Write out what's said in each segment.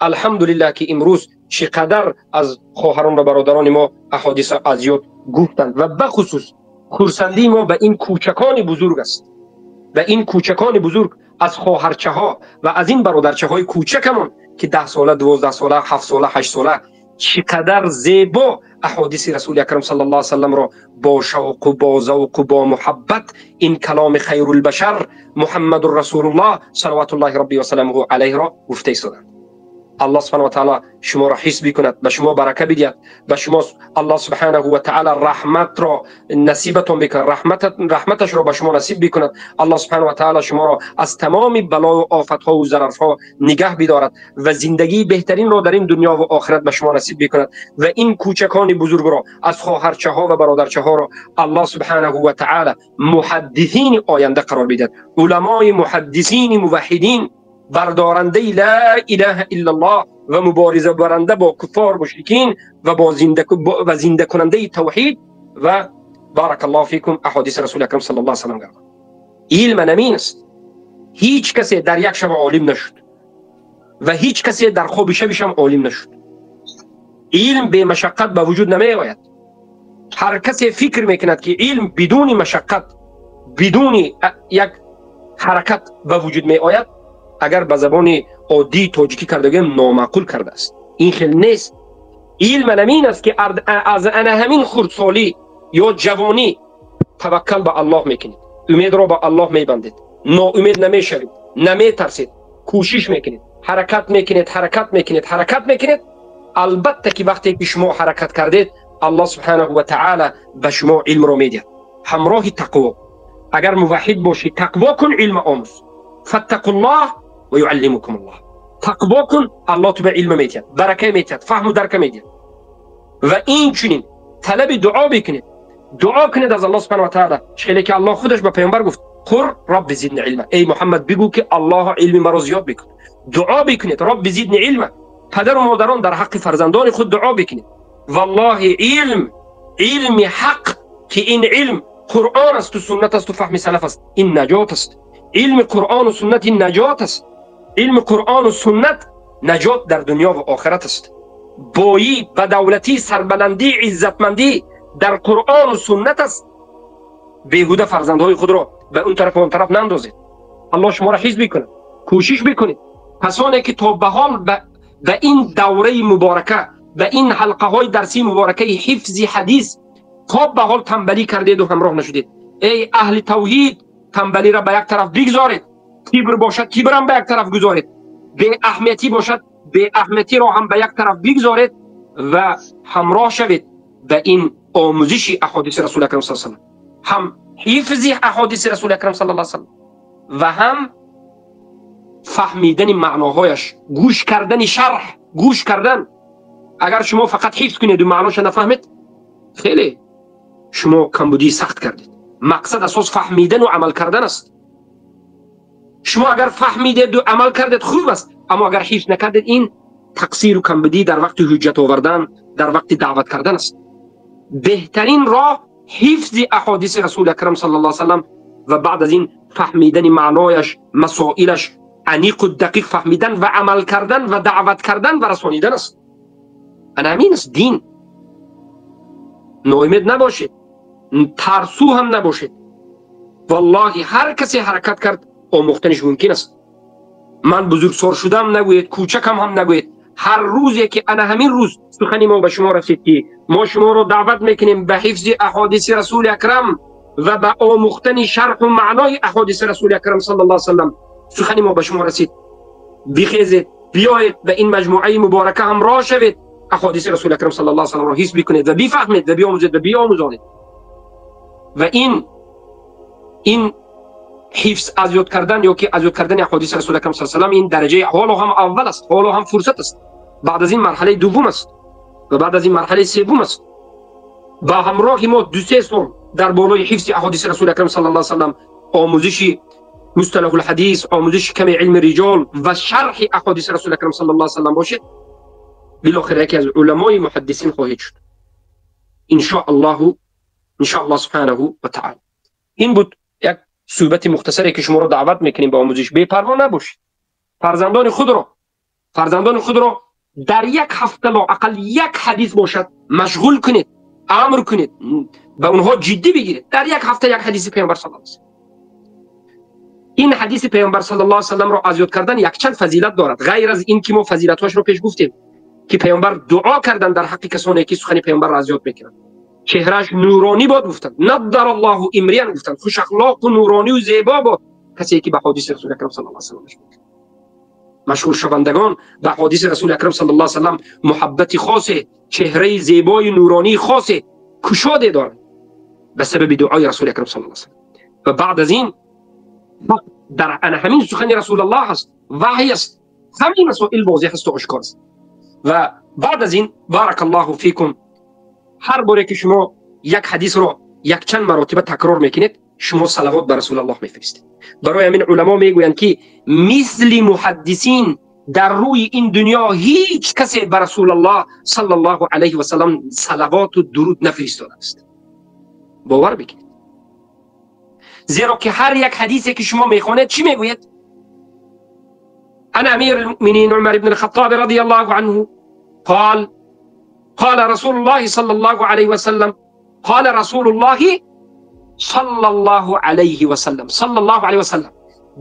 Алҳамдулиллаҳ ки имрӯз чӣ қадар аз хоҳарон ва бародарони мо аҳодис аз ёд гуфтанд ва бахусус хурсандии мо ба ин кӯчакони бузург аст, ба ин кӯчакони бузург аз хоҳарчаҳо ва аз ин бародарчаҳои кӯчакамон ки 10 сола, 12 сола, 7 сола, 8 сола чӣ қадар зебо аҳодиси расули акрам саллаллоҳу алайҳи васаллам ро бо шавқу бо завқу бо муҳаббат ин каломи хайрулбашар муҳаммадур расулуллоҳ салаватуллоҳи рабби ва саламуҳу алайҳро гуфта истоданд. Аллоҳ субҳанаҳу ва таъала шуморо ҳис бикунад, ба шумо барака бидиҳад, ба шумо Аллоҳ субҳанаҳу ва таъала раҳматро насибатон бикунад, раҳматашро ба шумо насиб бикунад. Аллоҳ субҳанаҳу ва таъала шуморо аз тамоми балою офатҳо ва зарарҳо нигаҳ бидорад ва зиндагии беҳтаринро дар ин дунё ва охират ба шумо насиб бикунад ва ин кӯчакони бузургро аз хоҳарчаҳо ва бародарчаҳоро Аллоҳ субҳанаҳу ва таъала муҳаддисини оянда қарор бидиҳад. Уламои муҳаддисини муваҳҳидин, бардорандаи ла илаҳа иллаллоҳ ва мубориза баранда бо куффор мушрикин ва бо зиндакунандаи тавҳид ва баракаллоҳу фикум аҳодиси расули акрам саллаллоҳу алайҳи васаллам гардад. Илм ҳамин аст. Ҳеҷ касе дар як шаб олим нашуд ва ҳеҷ касе дар хоби шабиш ҳам олим нашуд. Илм бемашаққат ба вуҷуд намеояд. Ҳар касе фикр мекунад ки илм бидуни машаққат, бидуни як ҳаракат ба вуҷуд меояд, агар ба забони оддии тоҷикӣ карда гӯем, номаъқул кардааст. Ин хел нест. Илм ҳамин аст ки аз ана ҳамин хурдсолӣ ё ҷавонӣ таваккал ба Аллоҳ мекунед, умедро ба Аллоҳ мебандед, ноумед намешавед, наметарсед, кӯшиш мекунед, ҳаракат мекунед, ҳаракат мекунед, ҳаракат мекунед. Албатта ки вақте ки шумо ҳаракат кардед, Аллоҳ субҳанаҳу ва таъала ба шумо илмро медиҳад. Ҳамроҳи тақво. Агар муваҳҳид бошӣ, тақво кун, илм омӯз. Фаттақуллоҳ ва юаллимукумуллоҳ. Тақво кун, Аллоҳ ту ба илм медиҳад, барака медиҳад, фаҳму дарка медиҳад. Ва инчунин талаби дуо бикунед. Дуо кунед аз Аллоҳ субҳанаҳу ва таъала. Хеле ки Аллоҳ худаш ба паёмбар гуфт: қур робби зидни илма. Эй Муҳаммад, бигӯ ки Аллоҳ илми маро зиёд бикун. Дуо бикунед, робби зидни илма. Падару модарон дар ҳаққи фарзандони худ дуо бикунед. Валлоҳи илм, илми ҳақ ки ин илм Қуръон асту суннат асту фаҳми салаф аст, ин наҷот аст. Илми Қуръону суннат ин наҷот аст. Илми Қуръону суннат наҷот дар дунё ва охират аст. Боӣ, бадавлатӣ, сарбаландӣ, иззатмандӣ дар Қуръону суннат аст. Беҳуда фарзандҳои худро ба он тараф ва он тараф наандозед. Аллоҳ шуморо ҳифз бикунад. Кӯшиш бикунед. Касоне ки то ба ҳол ба ин давраи муборака, ба ин ҳалқаҳои дарсии муборакаи ҳифзи ҳадис то ба ҳол танбалӣ кардеду ҳамроҳ нашудед, эй аҳли тавҳид, танбалиро ба як тараф бигзоред. Кибр бошад, кибрам ба як тараф гузоред. Беаҳамиятӣ бошад, беаҳамиятиро ҳам ба як тараф бигзоред ва ҳамроҳ шавед ба ин омӯзиши аҳодиси расули акрам саллаллоҳу алайҳи васаллам, ҳам ҳифзи аҳодиси расули акрам саллаллоҳу алайҳи васаллам ва ҳам фаҳмидани маъноҳояш, гӯш кардани шарҳ, гӯш кардан. Агар шумо фақат ҳифз кунеду маъноша нафаҳмед, хеле шумо камбудии сахт кардед. Мақсад асос фаҳмидану амал кардан аст. Шумо агар фаҳмидеду амал кардед, хуб аст, аммо агар ҳифз накардед, ин тақсиру камбудӣ дар вақти ҳуҷҷат овардан, дар вақти даъват кардан аст. Беҳтарин роҳ ҳифзи аҳодиси расули акрам саллаллоҳу алайҳи васаллам ва баъд аз ин фаҳмидани маънояш, масоилаш, аниқу дақиқ фаҳмидан ва амал кардан ва даъват кардан ва расонидан аст. Ана ҳамин аст дин. Ноумед набошед, тарсу ҳам набошед. Валлоҳи ҳар касе ҳаракат кард, омӯхтаниш мумкин аст. Ман бузургсор шудам нагӯед, кӯчакам ҳам нагӯед. Ҳар рӯзе ки ана ҳамин рӯз сухани мо ба шумо расид ки мо шуморо даъват мекунем ба ҳифзи аҳодиси расули акрам ва ба омӯхтани шарҳу маънои аҳодиси расули акрам саллаллоҳу алайҳи васаллам, сухани мо ба шумо расид, бихезед, биёед ба ин маҷмӯаи муборака ҳамроҳ шавед, аҳодиси расули акрам саллаллоҳу алайҳи васалламро ҳифз бикунед ва бифаҳмед ва биомӯзед ва биомӯзонед. Ва ин ҳифз аз ёд кардан ё ки аз ёд кардани аҳодиси расули акрам саллаллоҳу алайҳи васаллам ин дараҷаи ҳоло ҳам аввал аст, ҳоло ҳам фурсат аст. Баъд аз ин марҳалаи дуввум аст ва баъд аз ин марҳалаи севум аст. Ба ҳамроҳи мо 2-3 сол дар болои ҳифзи аҳодиси расули акрам саллаллоҳу алайҳи васаллам, омӯзиши мусталаҳул ҳадис, омӯзиши ками илми риҷол ва шарҳи аҳодиси расули акрам саллаллоҳу алайҳи васаллам бошед, билохира яке аз уламои муҳаддисин хоҳед шуд, иншоаллоҳу, иншоаллоҳ субҳанаҳу ва таъала. Ин буд як суҳбати мухтасаре ки шуморо даъват мекунем ба омӯзиш. Бепарво набошед, фарзандони худро Фарзандони худро дар як ҳафта лоақал як ҳадис бошад машғул кунед, амр кунед, ба онҳо ҷиддӣ бигиред. Дар як ҳафта як ҳадиси паёмбар саллаллоҳу алайҳи васаллам. Ин ҳадиси паёмбар саллаллоҳу алайҳи васалламро аз ёд кардан якчанд фазилат дорад, ғайр аз ин ки мо фазилатҳояшро пеш гуфтем, ки паёмбар дуо кардан дар ҳаққи касоне ки сухани паёмбарро аз ёд мекунанд. Чеҳрааш нуронӣ бод гуфтанд, наддар Аллоҳу имриян гуфтанд, хушахлоқу нуронию зебо бод касе ки ба ҳодиси расули акрам саллаллоҳу алайҳи васаллам машғул. Машғул шавандагон ба ҳодиси расули акрам саллаллоҳу алайҳи васаллам муҳаббати хосе, чеҳраи зебои нуронии хосе кушоде доранд ба сабаби дуои расули акрам саллаллоҳу алайҳи васаллам. Ва баъд аз ин дар ана ҳамин сухани расулаллоҳ аст, ваҳй аст, ҳамин масоил возеҳ аст ва ошкор аст. Ва баъд аз ин баракаллоҳу фикум, ҳар боре ки шумо як ҳадисро якчанд маротиба такрор мекунед, шумо салавот ба расулаллоҳ мефиристед. Барои ҳамин уламо мегӯянд ки мисли муҳаддисин дар рӯи ин дунё ҳеҷ касе ба расулаллоҳ саллаллоҳу алайҳи васаллам салавоту дуруд нафиристодааст. Бовар бикунед, зеро ки ҳар як ҳадисе ки шумо мехонед чӣ мегӯяд? Ана амир المؤمنین عمر بن الخطاب رضی الله عنه قال قال رسول الله صلى الله عليه وسلم قال رسول الله صلى الله عليه وسلم صلى الله عليه وسلم.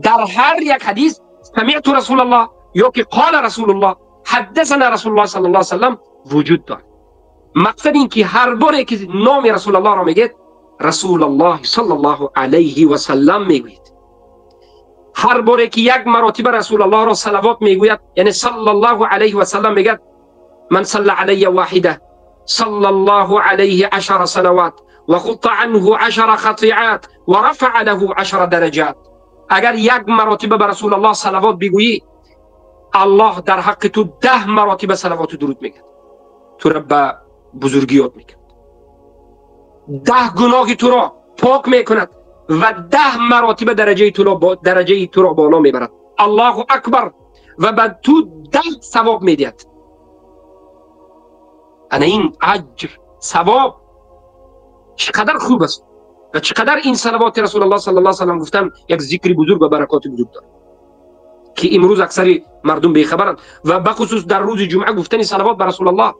در هر یک حدیث سمعت رسول الله یا که قال رسول الله حدثنا رسول الله صلی الله علیه وسلم وجود دارد. مقصد این که هر باره که نام رسول الله را میگید، رسول الله صلی الله علیه و سلم میگوید. هر باره که یک مراتب رسول الله را صلوات میگوید، یعنی صلی الله علیه و سلم میگد، من صلى علی واحده صلى الله علیه 10 سنوات وخط عنه 10 خطیعات ورفع له 10 درجات. اگر یک مراتب به رسول الله صلوات بگویی، الله در حق تو 10 مراتب صلوات درود میگد، تو را به بزرگیات میکند، 10 گناه تو را پاک میکند و 10 مراتب درجه تو را بالا میبرد. الله اکبر. و به تو 10 ثواب میدهد. انا این اجر ثواب چقدر خوب است و چقدر این صلوات رسول الله صلی الله علیه و سلم گفتن یک ذکر بزرگ و برکات بزرگ دارد که امروز اکثر مردم بیخبرند. و بخصوص در روز جمعه گفتن صلوات بر رسول الله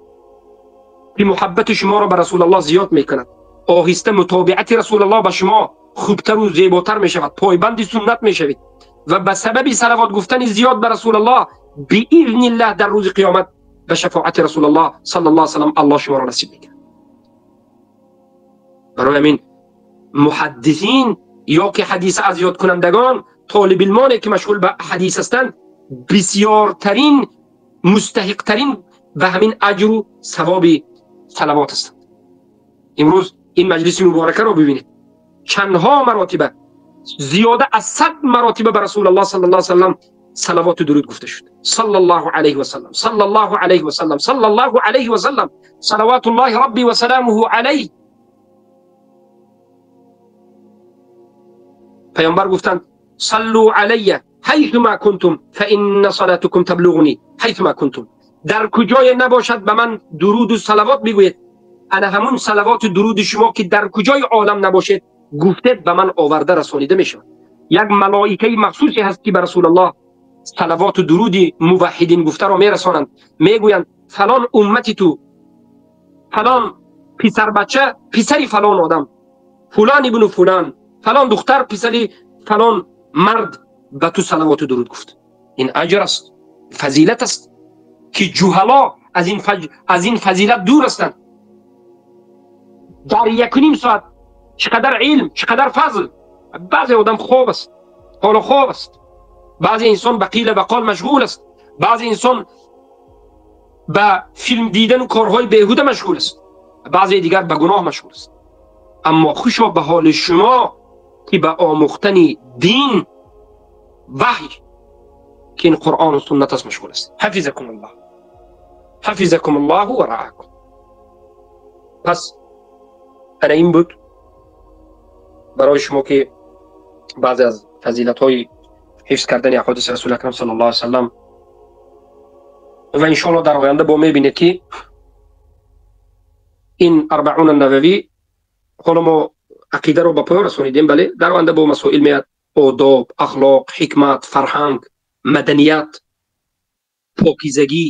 که محبت شما را بر رسول الله زیاد میکند. آهسته متابعت رسول الله به شما خوبتر و زیباتر میشود، پایبند سنت میشوید و به سبب صلوات گفتن زیاد بر رسول الله باذن الله در روز قیامت به شفاعت رسول الله صلی الله علیه و سلم الله شما را نصیب میکند. برای همین محدثین یا که حدیث از یاد کنندگان، طالب علمانی که مشغول به حدیث هستند، بسیارترین مستحقترین به همین اجر و ثواب صلوات هستند. امروز این مجلس مبارکه رو ببینید، چندها مراتبه، زیاده از 100 مراتبه به رسول الله صلی الله علیه و سلم صلوات و درود گفته شد. صلی الله علیه و سلم، صلی الله علیه و سلم، صلی الله علیه و سلم، صلوات الله ربی و سلامه علیه. پیامبر گفتند صلوا علی حیثما کنتم فان صلاتکم تبلغنی حیثما کنتم. در کجای نباشد به من درود و صلوات بگویید، انا همون صلوات و درود شما که در کجای عالم نباشد گفته به من آورده رسانیده میشود. یک ملائکه مخصوصی هست که به رسول الله صلوات و درود موحدین گفته را میرسانند. میگویند فلان امتی تو، فلان پسر بچه پسری فلان آدم، فلان ابن فلان، فلان دختر پسری فلان مرد به تو صلوات و درود گفت. این اجر است، فضیلت است که جهلا از این فضیلت دور هستند. در 1.5 ساعت چقدر علم، چقدر فضل. بعضی آدم خواب است، حالا خواب است، بعضی انسان به قیل و قال مشغول است، بعضی انسان به فیلم دیدن و کارهای بیهوده مشغول است، بعضی دیگر به گناه مشغول است. اما خوشا به حال شما که به آموختن دین، وحی که این قرآن و سنت است مشغول است. حفظکم الله، حفظکم الله و رعاکم. پس انا این بود برای شما که بعضی از فضیلت های حفظ کردن احادیث رسول اکرم صلی الله علیه و سلم، و انشاءالله در آینده با میبینید که این اربعون النووی، حالا ما عقیده رو به پایان رسانیدیم، بله در آینده با مسائل میاد، آداب، اخلاق، حکمت، فرهنگ، مدنیت. покизагӣ,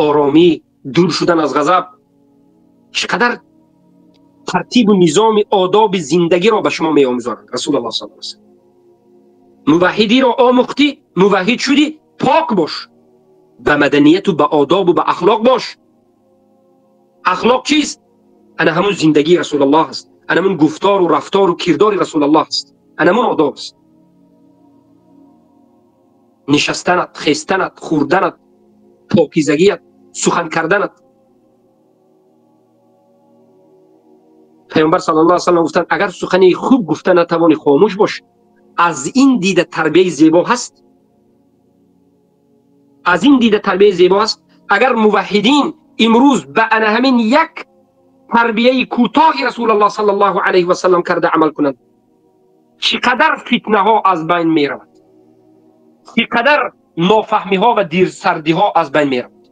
оромӣ, дур шудан аз ғазаб, чӣ қадар тартибу низоми одоби зиндагиро ба шумо меомӯзонанд Расулуллоҳ саллаллоҳу алайҳи васаллам. Муваҳҳидиро омӯхтӣ, муваҳҳид шудӣ, пок бош, ба маданияту ба одобу ба ахлоқ бош. Ахлоқ чист? Ана ҳамун зиндагии Расулуллоҳ аст, ана ҳамун гуфтору рафтору кирдори Расулуллоҳ аст, ана ҳамун одоб аст. Нишастанат, хестанат, хӯрданат, покизагият, сухан карданат. Паёмбар саллаллоҳу алайҳи васаллам гуфтанд: агар сухани хуб гуфта натавонӣ, хомӯш бош. Аз ин дида тарбияи зебо ҳаст, аз ин дида тарбияи зебо ҳаст. Агар муваҳҳидин имрӯз ба ана ҳамин як тарбияи кӯтоҳи Расулуллоҳ саллаллоҳу алайҳи васаллам карда амал кунанд, чӣ қадар фитнаҳо аз байн меравад, чӣ қадар нофаҳмиҳо ва дирсардиҳо аз байн меравад.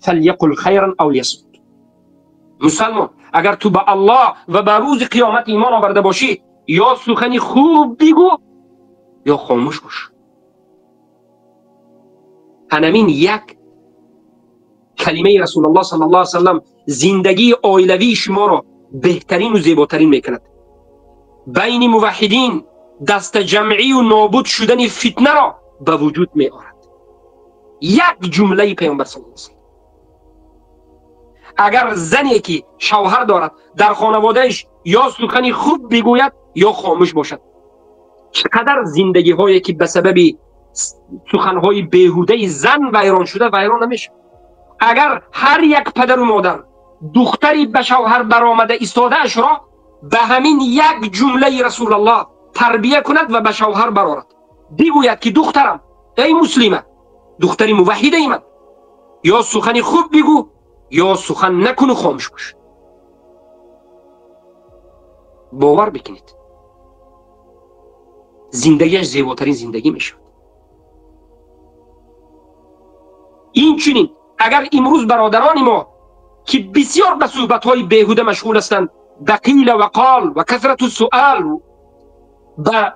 فلیقل خیرا او لیصمت. مسلمان اگر تو به الله و به روز قیامت ایمان آورده باشی، یا سخنی خوب بگو یا خاموش باش. انمین یک کلمه رسول الله صلی الله علیه وسلم زندگی عائلوی شما را بهترین و زیباترین میکند. بین موحدین دست جمعی و نابود شدن فتنه را به وجود می آورد. یک جمله پیامبر صلی الله علیه وسلم. اگر زنی که شوهر دارد در خانوادهش یا سخنی خوب بگوید یا خاموش باشد، چقدر زندگی هایی که به سبب سخنهای بیهوده زن ویران شده ویران نمیشه. اگر هر یک پدر و مادر دختری به شوهر برآمده ایستاده اش را به همین یک جمله رسول الله تربیه کند و به شوهر برآرد، بگوید که دخترم، ای مسلمه، دختری موحده ای من، یا سخنی خوب بگو یا سخن نکن و خاموش باش. باور بکنید زندگیش زیباترین زندگی میشود. این چنین اگر امروز برادران ما که بسیار به صحبت‌های بیهوده مشغول هستند، به قیل و قال و کثرت السؤال، به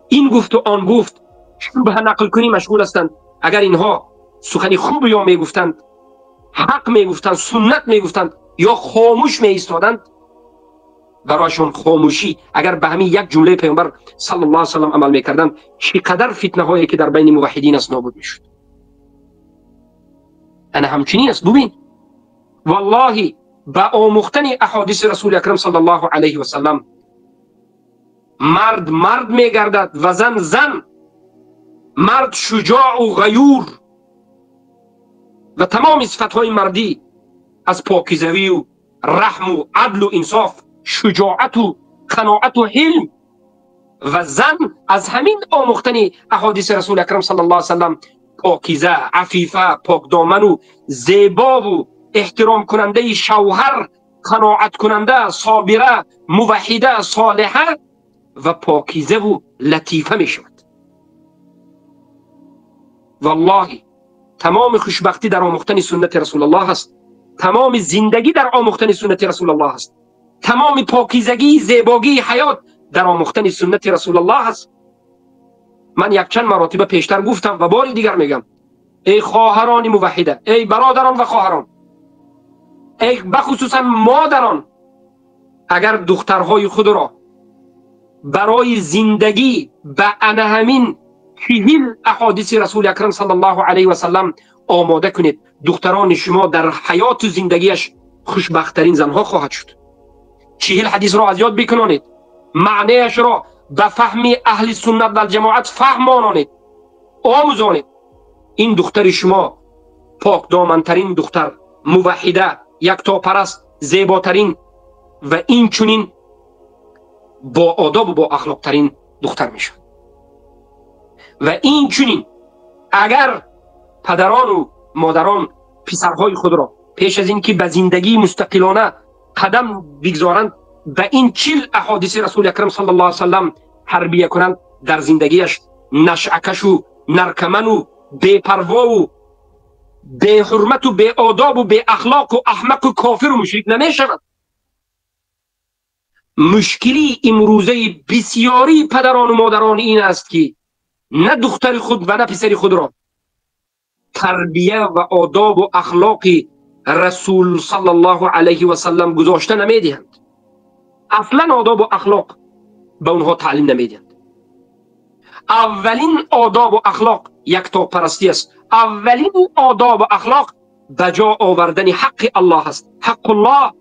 این گفت و آن گفت، شبه نقل کنی مشغول هستند، اگر اینها سخنی خوب یا میگفتند، حق میگفتند، سنت میگفتند یا خاموش میایستادند، برایشون خاموشی اگر به همین یک جمله پیامبر صلی الله علیه و سلم عمل میکردند، چقدر فتنه هایی که در بین موحدین است نابود میشد. انا همچنین است. ببین والله با آموختن احادیث رسول اکرم صلی الله علیه و سلم مرد مرد میگردد و زن زن، مرد شجاع و غیور و تمام صفتهای مردی از پاکیزگی و رحم و عدل و انصاف، شجاعت و قناعت و حلم، و زن از همین آموختن احادیث رسول اکرم صلی الله علیه و سلم پاکیزه، عفیفه، پاکدامن و زیبا و احترام کننده شوهر، قناعت کننده، صابره، موحده، صالحه و پاکیزه و لطیفه می شود. والله تمام خوشبختی در آموختن سنت رسول الله است، تمام زندگی در آموختن سنت رسول الله است، تمام پاکیزگی، زیباگی حیات در آموختن سنت رسول الله است. من یک چند مراتب پیشتر گفتم و باری دیگر میگم، ای خواهران موحده، ای برادران و خواهران، ای بخصوصا مادران، اگر دخترهای خود را برای زندگی به همین 40 احادیث رسول اکرم صلی الله علیه و سلم آماده کنید، دختران شما در حیات و زندگیش خوشبختترین زنها خواهد شد. 40 حدیث را از یاد بکنانید، معنیش را به فهم اهل سنت و جماعت فهمانانید، آموزانید. این دختر شما پاک دامنترین دختر، موحده، یکتاپرست، زیباترین و این چنین با آداب و با اخلاق ترین دختر میشد. و این چنین اگر پدران و مادران پسرهای خود را پیش از اینکه به زندگی مستقلانه قدم بگذارند به این 40 احادیث رسول اکرم صلی الله علیه و سلم تربیه کنند، در زندگیش نشعکش و نرکمن و بی‌پروا و بی‌حرمت و بی‌آداب و بی‌اخلاق و احمق و کافر و مشرک نمیشود. مشکلی امروزه بسیاری پدران و مادران این است که نه دختر خود و نه پسر خود را تربیه و آداب و اخلاق رسول صلی الله علیه و سلم گذاشته نمیدهند. اصلا آداب و اخلاق به اونها تعلیم نمیدهند. اولین آداب و اخلاق یکتاپرستی است. اولین آداب و اخلاق بجا آوردن حق الله است. حق الله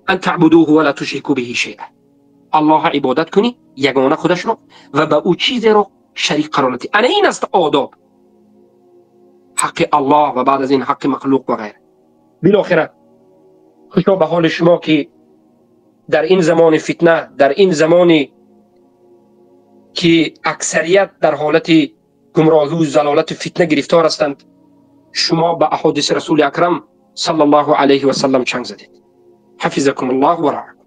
ان تعبدوه ولا تشركوا به شیئا. الله عبادت کنی یگانه خودش را و به او چیزی را شریک قرار ندی. انا این است آداب، حق الله و بعد از این حق مخلوق و غیره. بالاخره خوشا به حال شما که در این زمان فتنه، در این زمانی که اکثریت در حالت گمراهی و ضلالت فتنه گرفتار هستند، شما به احادیث رسول اکرم صلی الله علیه و سلم چنگ زدید. حفظکم الله و رعاکم.